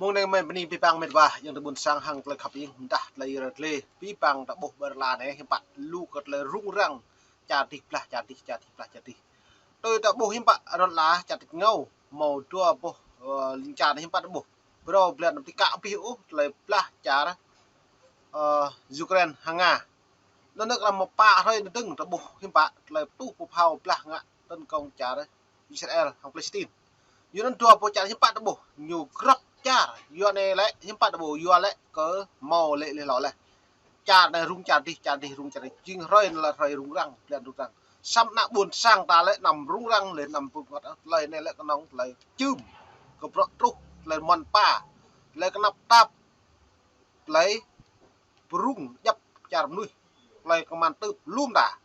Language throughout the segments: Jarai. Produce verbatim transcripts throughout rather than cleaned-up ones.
Mông anai mơi bơni abih bang met wa, ayŏng adơi ƀôn sang hăng tơlơi khăp ing, mơdah tơlơi rơdlê, abih bang ta ƀuh ƀơi lŏn ala anai, hiư̆m pă lu kơ tơlơi rŭng răng, čar dih blah, čar dih, čar dih blah, čar dih. Tui ta ƀuh hiư̆m pă lŏn ala, čar tač rơngiao, hmâo dua boh, ơ, lŏn čar hiư̆m pă ta ƀuh. Phrâo blan năm tih kă abih ôh, tơlơi blah čar, ơ, Ukraine hăng Nga. Anŭn nơ̆ kơ mơ̆ pă hrơi anai dơ̆ng ta ƀuh hiư̆m pă, tơlơi tuh pơphao blah ngă tấn công čar Israel hăng Palestine. Yua anŭn dua boh čar hiư̆m pă ta ƀuh, ñu grăp čar, yua anai lĕ hiư̆m pă ta ƀuh, yua lĕ kơ hmâo lĕ leh hlâo leh. Čar anai rŭng čar dih, čar dih rŭng čar dih, jing hrơi anai lĕ hrơi rŭng răng, blan rŭng răng. Samơ̆ ană ƀôn sang ta lĕ anăm rŭng răng, lĕ anăm pơngăt, tơlơi anai lĕ kơnơ̆ng tơlơi čưm, kơ bruă truh, tơlơi mơ̆n pa, tơlơi kơnăp tap, tơlơi pơrŭng djăp čar mơnuih, tơlơi kơman tưp lŏm ta.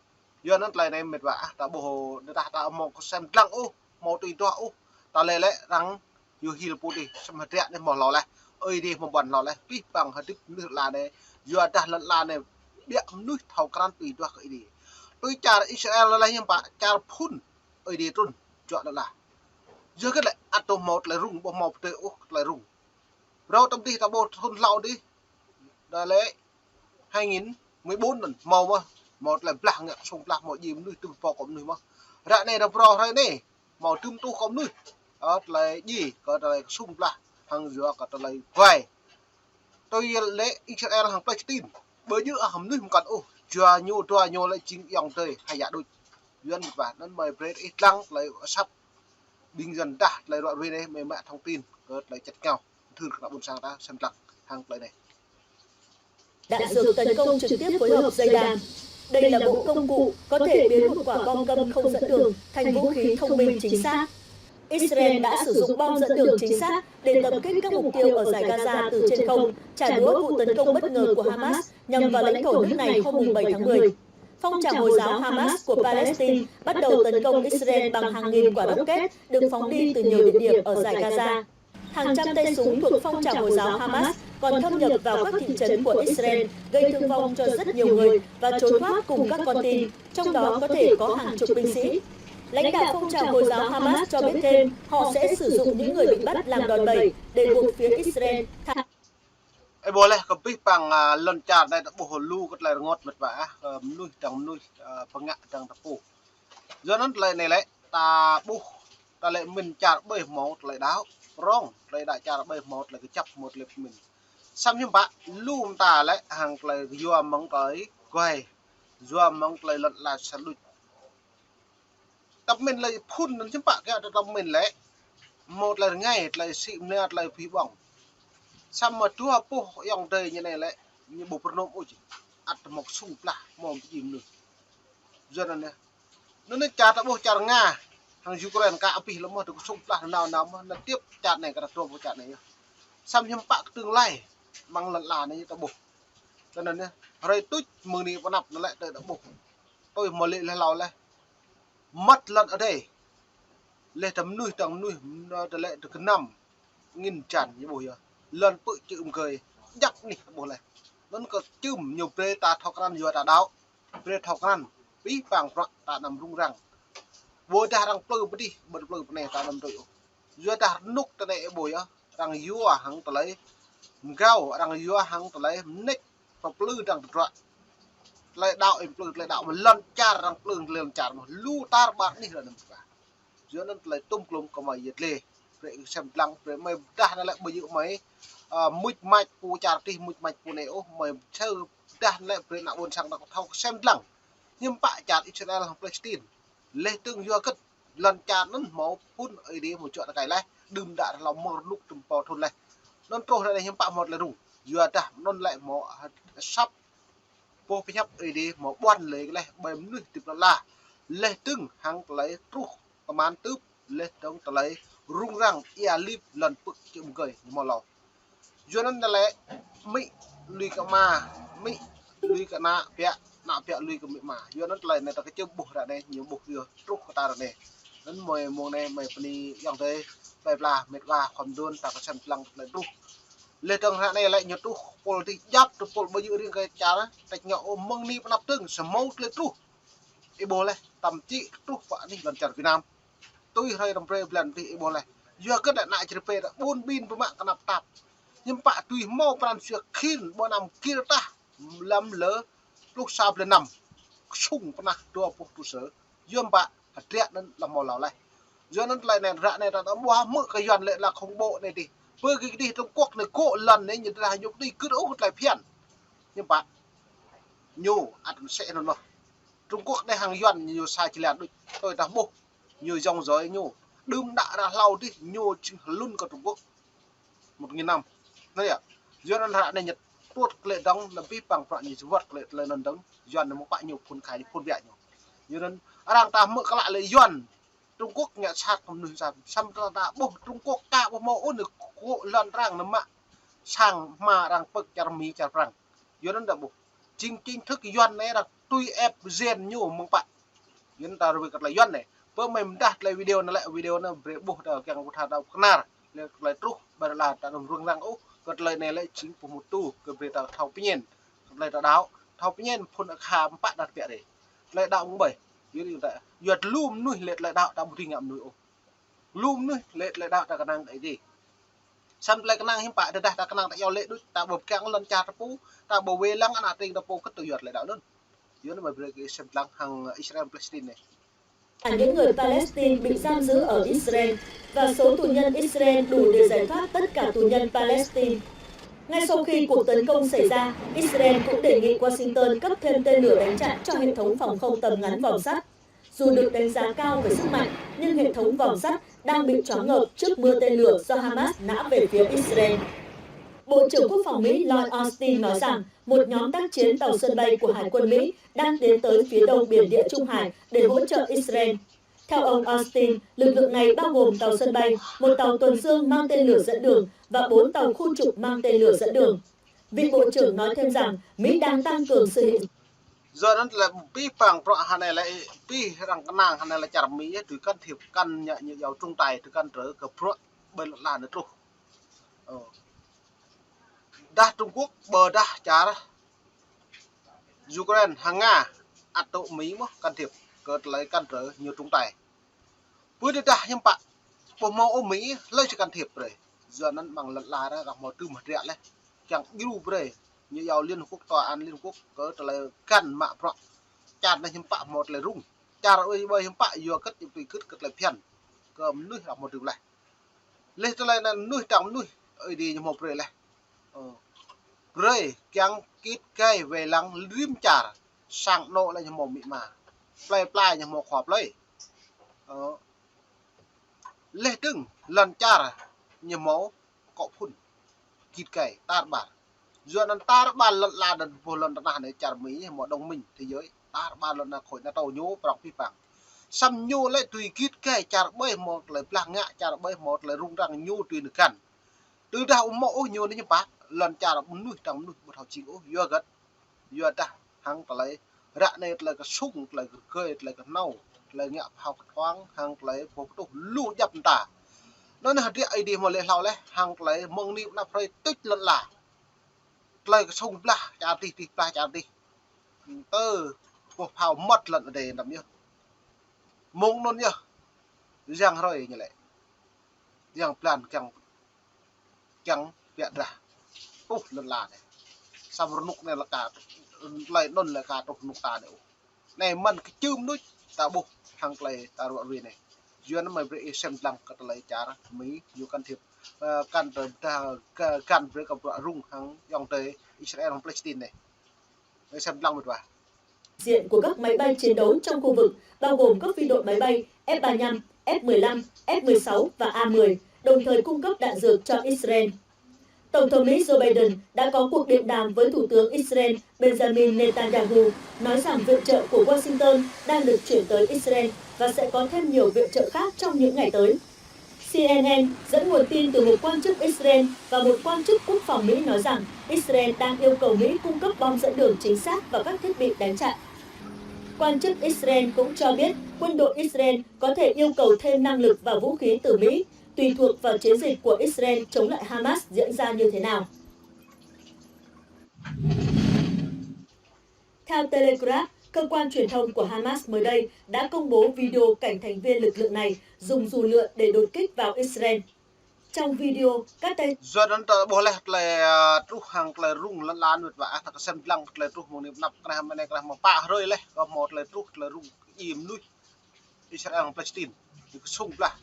Yua anŭn tơlơi anai met wa ah, ta ƀuh, ta, ta hmâo kơsem dlăng ôh, hmâo tui duah ôh, ta lĕ lĕ arăng yua hil pô dih, samơ̆ hơdră anai hmâo hlâo leh, Ơi Adai hmâo ƀuăn hlâo leh, abih bang hơdip mơnuih lŏn ala anai, yua dah lŏn ala anai, biă mơnuih thâo krăn tui duah kơ Ơi Adai. Tui čar Israel lĕ hiư̆m pă, čar phŭn Ơi Adai trŭn, juă lŏn ala. Yua kơ lĕ, ăt hmâo tơlơi rŭng, ƀu hmâo pơdơi ôh tơlơi rŭng. Phrâo tơm dih ta ƀuh thŭn hlâo dih, dah lĕ hai nghìn mười bốn anŭn hmâo mơ̆n, hmâo tơlơi blah ngă kơsŭng blah hmâo djai mơnuih tŭm pô kơ mơnuih mơ̆n. Ră anai ta phrâo hrơi anai, hmâo tŭm tuh kơ mơnuih. Ơ, tơlơi djai, kơ tơlơi kơsŭng blah, hăng yua kơ tơlơi guai. Tui lĕ Israel hăng Palestine, ƀu djơ̆ ah mơnuih mơkăn ôh, yua ñu, dua ñu lĕ jing ayŏng adơi, hơyă đôč. Yua anŭn met wa, anŭn mơi brơi ih dlăng tơlơi asăp. Ƀing dân dah tơlơi ruă ruê anai, mơi mă thông tin kơ tơlơi čăt rơngiao. Thưa kơ ană ƀôn sang ta, sem dlăng hăng tơlơi anai. Đạn dược tấn công trực tiếp phối hợp dây đàn. Đây là bộ công cụ có thể biến một quả bom câm không dẫn đường thành vũ khí thông minh chính xác. Israel đã sử dụng bom dẫn đường chính xác để tập kích các mục tiêu ở giải Gaza từ trên không, trả đũa vụ tấn công bất ngờ của Hamas nhằm vào lãnh thổ nước này hôm mùng bảy tháng mười. Phong trào Hồi giáo Hamas của Palestine bắt đầu tấn công Israel bằng hàng nghìn quả rocket được phóng đi từ nhiều địa điểm ở giải Gaza. Hàng trăm tay súng thuộc phong trào Hồi giáo Hamas còn thâm nhập vào các thị trấn của Israel, gây thương vong cho rất nhiều người và trốn thoát cùng các con tin, trong đó có thể có hàng chục binh sĩ. Lãnh đạo phong trào Hồi giáo Hamas cho biết thêm, họ sẽ sử dụng những người bị bắt làm đòn bẩy để buộc phía Israel thả Ơ, ƀuh leh kơ abih bang, a, lŏn čar anai ta ƀuh lu kơ tơlơi rơngot met wa ah, kơ mơnuih dăng mơnuih, a, pơngă dăng tơpŭ. Yua anŭn tơlơi anai lĕ, ta ƀuh, ta lĕ mĭn čar ƀơi hmâo tơlơi đaŏ, prŏng, tơlơi đaŏ čar ƀơi hmâo tơlơi kơjăp, hmâo tơlơi pơmĭn. Samơ̆ hiư̆m pă, lu mơta lĕ hăng tơlơi yua mơ̆ng tơlơi guai, yua mơ̆ng tơlơi lŏn ala sa đuč. Tơpă mĭn lĕ phŭn anŭn hiư̆m pă kơ ta tơpă mĭn lĕ. Hmâo tơlơi rơngai, tơlơi sĭ mơnia, tơlơi phi ƀơ̆ng. Samơ̆ dua boh ayŏng adơi ñu anai lĕ, ñu ƀu pơrơnŭm ôh či. Ăt hmâo kơsŭng blah, hmâo pơjing mơnuih. Yua anŭn yơh. Anŭn anai čar ta ƀuh čar Nga, hăng Ukraine kơ abih lĕ mơ̆, tơ kơsŭng blah nao nao mơ̆, anŭn tiếp čar anai kơ ta dua boh čar anai yơh. Samơ̆ hiư̆m pă kơ tương lai, mơ̆ng lŏn ala anai ta ƀuh. Tơ anŭn yơh, hrơi tuč mơ̆ng anai pơanăp anŭn lĕ ta ƀuh. Tui hmâo lĕ leh hlâo leh. Măt lŏn adai. Leh ta mơnuih dăng mơnuih, ta lĕ ta gơnam. Ngĭn jan ñu ƀuh yơh. Lŏn pư̆ čư̆ mơgơi. Djăp anih ta ƀuh leh. Anŭn kơ čưm ñu brơi ta thâo krăn yua ta đaŏ. Brơi thâo krăn. Abih bang bruă ta anăm rŭng răng. Ƀu dah arăng plư pơ dih, ƀu plư pơ anai ta anăm tui ôh. Yua dah rơnŭk ta anai ƀuh yơh. Arăng yua hăng tơlơi mgao, arăng yua hăng tơlơi mơneč, pơplư dăng tơdruă. Tơlơi đaŏ ih plư, tơlơi đaŏ mơ̆ lŏn čar arăng plư, lŏn čar mơ̆ lu tar ƀar anih lŏn anŭn pơkă. Yua anŭn tơlơi tŭm klŭm kơ mơi yơh lĕ. Brơi sem dlăng, brơi mơi dah anai lĕ ƀu djơ̆ mơi, a, mŭč mač pô čar dih, mŭč mač pô anai ôh, mơi sơ dah anai lĕ brơi ană ƀôn sang ta thâo sem dlăng. Hiư̆m pă čar Israel hăng Palestine. Leh dơ̆ng yua kơ lŏn čar anŭn hmâo phŭn Ơi Adai hmâo juă tơkai leh, đưm đă hlâo mơ̆ng rơnŭk tơm pô thŭn leh. Anŭn truh leh hiư̆m pă hmâo tơlơi rŭng. Yua dah anŭn lĕ hmâo asăp boh pơhiăp Ơi Adai hmâo ƀuăn lĕ leh ƀơi mơnuih hơdip lŏn ala. Leh dơ̆ng hăng tơlơi truh kơman tưp, leh dơ̆ng tơlơi rŭng răng ia lip lŏn pư̆ čư̆ mơgơi hmâo hlâo. Yua anŭn ta lĕ amĭ lui kơ ama, amĭ lui kơ ană biă, ană biă lui kơ amĭ ama. Yua anŭn tơlơi anai ta kơčưm ƀuh ră anai, ñu ƀuh yơh truh kơ ta ră anai. Anŭn mơi mông anai mơi bơni ayŏng adơi, plơi pla, met wa, khŏm dŏn, ta kơ sem dlăng tơlơi truh. Leh dơ̆ng ră anai lĕ ñu truh pôl dih djăp, truh pôl ƀu djơ̆ riêng kơ čar, tač rơngiao ôh mơ̆ng anai pơanăp dơ̆ng, samơ̆ tơlơi truh. Ih ƀuh leh, tơm čĭ truh pơ anih lŏn čar Việt Nam. Tui hrơi răm brơi blan dih ih ƀuh leh. Yua kơ ană čar pê ta ƀun ƀin pơmă kơnăp tap. Hiư̆m pă tui hmâo pran jua khĭn ƀơi năm gir tah lăm lơ pluh sa ƀlĕ năm. Kơsŭng pơnah dua pluh tơsơ. Yua hiư̆m pă hơdră anŭn lăm hmâo hlâo laih. Yua anŭn tơlơi anai ră anai ta ƀuh hmư̆ kơ Yuan lĕ là khủng bố anai dih. Pơ kơ dih Trung Quốc anai gŏ lŏn anai ñu dah ñu tui gưt ôh tơlơi phiăn. Hiư̆m pă ñu ăt mơsĕ anŭn mơh. Trung Quốc anai hăng Yuan ñu sa jơlan đôč. Tui ta ƀuh ñu yŏng giới ñu. Đưm đă ră hlâo dih ñu jing hlŭn kơ Trung Quốc. Một nghìn năm. Anai yơh. Yuan anŭn ră anai ñu tuăt kơ lĕ dơ̆ng, lĕ abih bang prăk ñu jơwăt kơ lĕ tơlơi anŭn dơ̆ng. Yuan ñu mơ̆ng pă ñu phun khai, ñu phun biă ñu. Yuan anŭn arăng ta hmư̆ kơ lă lĕ Yuan Trung Quốc ngă sat kơ mơnuih sa. Samơ̆ ta ƀuh Trung Quốc ka ƀuh hmâo ôh anai gŏ lŏn arăng anai mă sang hmua arăng pơ̆k čar Mi čar Prăng. Yuan anŭn ta ƀuh. Jing chính thức Yuan anai arăng tui ĕp jên ñu mơ̆ng pă. Yuan ta rơwĕ kơ tơlơi Yuan anai. Pơ mơi mơdah tơlơi video anai lĕ video anai brơi ƀuh ta kiăng ƀuh tha ta kơnar. Lĕ tơlơi truh ƀơi lŏn ta anŭn rŭng răng ôh. Kơ tơlơi anai lĕ jing pơhmutu kơ brơi ta thâo pơñen. Kơ tơlơi ta đaŏ. Thâo pơñen phun akha mơ̆ng pă ta tơbiă rai. Tơlơi đaŏ mơ̆ng ƀơi. Yuan ta, yua lu mơnuih lĕ tơlơi đaŏ ta ƀu dưi ngă mơnuih ôh. Lu mơnuih lĕ tơlơi đaŏ ta kơnang đơi dih. Samơ̆ tơlơi kơnang hiư̆m pă tơdah ta kơnang ta iâu lĕ đôč ta ƀu kiăng lŏn čar ta pô, ta ƀu wai lăng ană tring ta pô kơ tui yua tơlơi đaŏ anŭn. Yua anŭn mơi brơi kơ sem lăng hăng Israel Palestine anai. Cả những người Palestine bị giam giữ ở Israel và số tù nhân Israel đủ để giải thoát tất cả tù nhân Palestine. Ngay sau khi cuộc tấn công xảy ra, Israel cũng đề nghị Washington cấp thêm tên lửa đánh chặn cho hệ thống phòng không tầm ngắn vòm sắt. Dù được đánh giá cao về sức mạnh, nhưng hệ thống vòm sắt đang bị choáng ngợp trước mưa tên lửa do Hamas nã về phía Israel. Bộ trưởng Quốc phòng Mỹ Lloyd Austin nói rằng một nhóm tác chiến tàu sân bay của Hải quân Mỹ đang tiến tới phía đông Biển Địa Trung Hải để hỗ trợ Israel. Theo ông Austin, lực lượng này bao gồm tàu sân bay, một tàu tuần dương mang tên lửa dẫn đường và bốn tàu khu trục mang tên lửa dẫn đường. Vị bộ trưởng nói thêm rằng Mỹ đang tăng cường sự hiện Yua anŭn tơlơi abih bang prăk hơnai lĕ abih arăng kơnang hơnai lĕ čar Mi yơh tui can thiệp kăn ñu, ñu yua trung tay tui can trở kơ prăk ƀơi lŏn anai truh. Ơ. Dah Trung Quốc ƀôdah čar Ukraine hăng Nga ăt tŭ Mi mơ̆ can thiệp kơ tơlơi can trở ñu trung tay. Pơ tơdah hiư̆m pă ƀu hmâo ôh Mi hlơi či can thiệp brơi. Yua anŭn mơ̆ng lŏn ala arăng hmâo tơm hơdră laih. Kiăng djru brơi ñu yua Liên Hợp Quốc, Tòa án Liên Hợp Quốc kơ tơlơi găn mă prăk. Čar anai hiư̆m pă hmâo tơlơi rŭng. Čar ơi ƀơi hiư̆m pă yua gĭt ñu tui gĭt kơ tơlơi phiăn. Kơ mơnuih arăng hmâo tơm laih. Laih tơlơi anŭn mơnuih tang mơnuih ơi dih ñu hmâo brơi laih. Ơ. Brơi kiăng git gai wai lăng rĭm čar. Sang anŏ lĕ ñu hmâo amĭ ama. Plơi pla ñu hmâo khua plơi. Ơ. Laih dơ̆ng lŏn čar ñu hmâo akŏ phŭn. Git gai tar ƀar. Yua anŭn tar ƀar lŏn ala anŭn ƀuh lŏn tơnah anai čar Mi hmâo đồng minh thế giới. Tar ƀar lŏn anai khối NATO ñu prŏng abih bang. Samơ̆ ñu lĕ tui git gai čar ƀơi hmâo tơlơi blah ngă čar ƀơi hmâo tơlơi rŭng răng ñu tui nơ̆ găn. Tơdah ƀu hmâo ôh ñu anai ñu pă lŏn čar mơnuih tang mơnuih ƀu thâo jing ôh yua gĭt. Yua dah hăng tơlơi ră anai tơlơi kơsŭng, tơlơi kơgơi, tơlơi kơhnâo, tơlơi ngă phao kơthuang, hăng tơlơi pô kơtuh lu djăp mơta. Anŭn hơdră Ơi Adai hmâo laih hlâo laih, hăng tơlơi mơ̆ng anai pơ anăp hrơi tuč lŏn ala. Tơlơi kơsŭng blah čar dih, dih blah čar dih. Tơ pô phao mơmŏt lŏn adai anăm yơh. Mơ̆ng anŭn yơh. Yang hrơi ñu lĕ. Yang blan kiăng kiăng biă drah. Truh lŏn ala anai. Samơ̆ rơnŭk anai lĕ ka truh, tơlơi anŭn lĕ ka truh rơnŭk ta anai ôh. Anai mơ̆n kơčưm đôč ta ƀuh hăng tơlơi ta ruă ruai anai. Yua anŭn mơi brơi ih sem lăng kơ tơlơi čar Mi ñu can thiệp, ơ, can tơ dah găn brơi kơ bruă rŭng hăng ayŏng adơi Israel hăng Palestine anai. Mơi sem lăng mơ̆t wa. Diện của các máy bay chiến đấu trong khu vực, bao gồm các phi đội máy bay F ba lăm, F mười lăm, F mười sáu và A mười, đồng thời cung cấp đạn dược cho Israel. Tổng thống Mỹ Joe Biden đã có cuộc điện đàm với Thủ tướng Israel Benjamin Netanyahu, nói rằng viện trợ của Washington đang được chuyển tới Israel và sẽ có thêm nhiều viện trợ khác trong những ngày tới. C N N dẫn nguồn tin từ một quan chức Israel và một quan chức quốc phòng Mỹ nói rằng Israel đang yêu cầu Mỹ cung cấp bom dẫn đường chính xác và các thiết bị đánh chặn. Quan chức Israel cũng cho biết quân đội Israel có thể yêu cầu thêm năng lực và vũ khí từ Mỹ, tùy thuộc vào chiến dịch của Israel chống lại Hamas diễn ra như thế nào. Theo Telegraph, cơ quan truyền thông của Hamas mới đây đã công bố video cảnh thành viên lực lượng này dùng dù lượn để đột kích vào Israel. Trong video cắt đây. Yua anŭn ta ƀuh laih tơlơi, a, truh hăng tơlơi rŭng lŏn lan wơ̆t wa ah, ta kơsem dlăng tơlơi truh mơ̆ng anai pơ anăp kơnah mơ̆ng anai kơnah mơ̆ng pă hrơi laih, kơ hmâo tơlơi truh, tơlơi rŭng kơjĭ mơnuih Israel hăng Palestine. Ñu kơsung blah.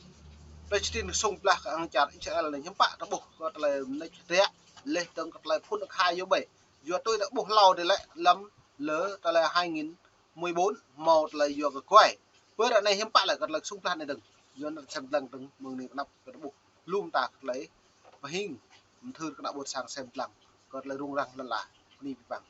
Palestine kơsung blah kơ hăng čar Israel anai hiư̆m pă ta ƀuh kơ tơlơi mơneč hơdră, laih dơ̆ng kơ tơlơi phŭn akha yơh ƀai. Yua tui ta ƀuh hlâo dih lĕ lăm lơ tơlơi hai nghìn mười bốn hmâo tơlơi yua kơ kuai. Pơ ră anai hiư̆m pă lĕ kơ tơlơi kơsung blah anai dơ̆ng. Yua anŭn kơsem dlăng dơ̆ng mơ̆ng anai pơ anăp kơ ta ƀuh. Lŏm ta kơ tơlơi pơhing mơthưr kơ ană ƀôn sang sem dlăng kơ tơlơi rŭng răng lŏn lan. Bơni abih bang.